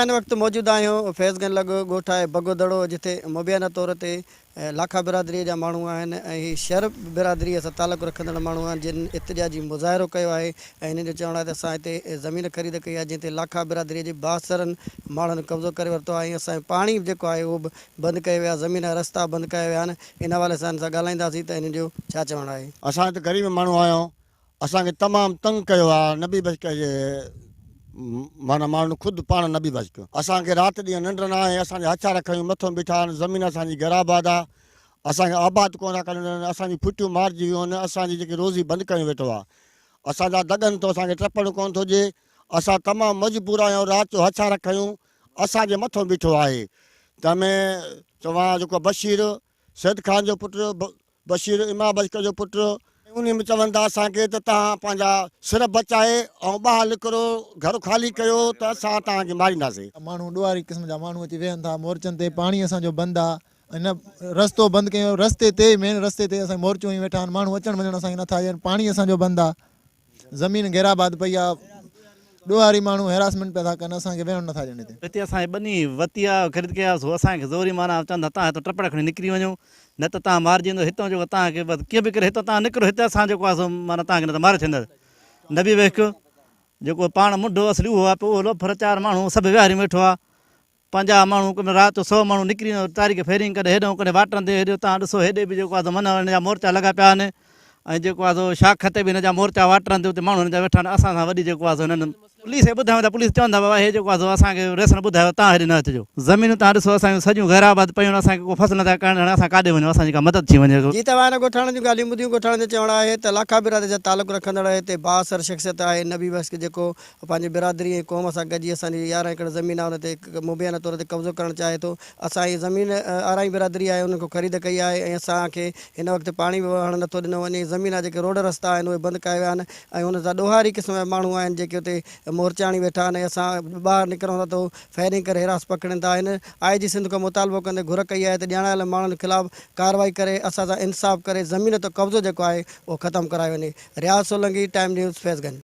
هن وقت موجود آهيون فيض گنج لڳ ڳوٺ آهي بگو دڙو جتي مبينا طور تي لاکا برادري جا ماڻهو آهن ۽ هي شر برادري سان تعلق رکندڙ ماڻهو آهن جن احتجاجي مظاهرو ڪيو آهي ۽ هنن جو چوڻ آهي ته اسان هتي زمين خريد ڪئي آهي جنهن تي لاکا برادري جي بااثرن ماڻهن قبضو ڪري ورتو آهي ۽ اسان جو پاڻي به جيڪو آهي اهو به بند ڪيو ويو آهي زمين جا رستا بند ڪيا ويا آهن ان حوالي سان هن سان ڳالهائينداسين ته هنن جو ڇا چوڻ آهي. اسان ته غريب ماڻهو آهيون اسان کي تمام تنگ ڪيو آ نبي بخش جي معنيٰ ماڻهن خود پاڻ نبي بخش اسان کي رات ڏينهن ننڊ نه آهي اسان جا هٿيار کنيون مٿو بيٺا آهن زمين اسان جي غير آباد آ اسان کي آباد ڪونه ٿا ڪرڻ ڏين اسان جون ڦٽيون مارجي ويون آهن اسان جي جيڪي روزي بند ڪيون ويٺو آ اسان جا دڳن ٿو اسان کي ٽپڻ ڪونه ٿو ڏي اسان تمام مجبور آهيون رات جو هٿيار کنيون اسان جي مٿو بيٺو آهي تنهن ۾ چوان جيڪو بشير سيد خان جو پٽ بشير امام بشڪ جو پٽ. انهي ۾ چون ٿا اسان کي ته توهان پنهنجا سر بچائي ۽ ٻاهر نڪرو گهر خالي ڪيو ته اسان توهان کي مارينداسين. ماڻهو ڏوهاري قسم جا ماڻهو اچي ويهن ٿا مورچن تي پاڻي اسان جو بند آ ۽ نه رستو بند ڪيو رستي تي مين رستي تي اسان مورچو هنيون ويٺا آهن ماڻهو اچڻ وڃڻ اسان کي نٿا ڏين پاڻي اسان جو بند آ زمين غير آباد پئي آ ڏوهاري ماڻهو هراسمينٽ پيا ٿا ڪن اسان کي ويهڻ نٿا ڏين هتي. هتي اسان جي ٻني وتي آ خريد ڪئي آ سو اسان کي زوري معنيٰ چون ٿا تان هتو ٽپڙ کڻي نڪري وڃو نه ته تان مارجي ويندو هتان جيڪو تان کي بس ڪيئن به ڪري هتان تان نڪرو هتي اسان جيڪو آ سو معنيٰ تان کي نه ته ماري ڇڏينداسين نبي بخش جيڪو پاڻ منڍو اصلي اهو آ پوء اهو لوفر چار ماڻهو سڀ ويهاريون ويٺو آ 50 ماڻهو ڪنهن رات جو سو ماڻهو نڪري ويندو تاريخ ڦيرين ڪڏهن هيڏانهن ڪڏهن واٽن تي هيڏي تان ڏسو هيڏي به جيڪو آهي سو من هن جا مورچا لڳا پيا آهن ۽ جيڪو آهي سو شاخ تي به هن جا مورچا واٽرن تي اتي ماڻهو هن جا ويٺا آهن اسان سان وڏي جيڪو آهي سو هنن پوليس کي ٻڌايون ٿا پوليس چون ٿا بابا هي جيڪو آهي سو اسان کي ريسن ٻڌايو تان هيڏي نه اچجو زمينون تان ڏسو اسان جون سڄيون غير آباد پيون آهن اسان کي ڪو فصل نٿا ڪرڻ ڏين اسان ڪاڏي وڃون اسان جي ڪا مدد ٿي وڃي. جي توهان هن ڳوٺاڻن جون ڳالهيون ٻڌيون ڳوٺاڻن جو چوڻ آهي ته لاکا برادري سان تعلق رکندڙ هتي بااثر شخصيت آهي نبي بخش جيڪو پنهنجي برادري ۽ قوم سان گڏجي اسان جي 11 ايڪڙ زمين آهي ان تي مبينا طور تي قبضو ڪرڻ چاهي ٿو. اسان هي زمين آرائين برادري آهي انهن کان خريد ڪئي آهي ۽ اسان کي هن وقت پاڻي به وهڻ نٿو ڏنو وڃي. زمين جا جيڪي روڊ رستا آهن اهي بند ڪيا ويا آهن ۽ ان سان ڏوهاري قسم جا ماڻهو آهن جيڪي اتي مورچا هڻي ويٺا آهن ۽ اسان ٻاهر نڪرون ٿا ته هو فائرنگ ڪري هراس پکڙين ٿا. هن آء جي سنڌ کان مطالبو ڪندي گهر ڪئي آهي ته ڄاڻايل ماڻهن خلاف ڪارروائي ڪري اسان سان انصاف ڪري زمين تان قبضو جيڪو آهي اهو ختم ڪرايو وڃي. Riaz Solangi, time news, Faiz Ganj.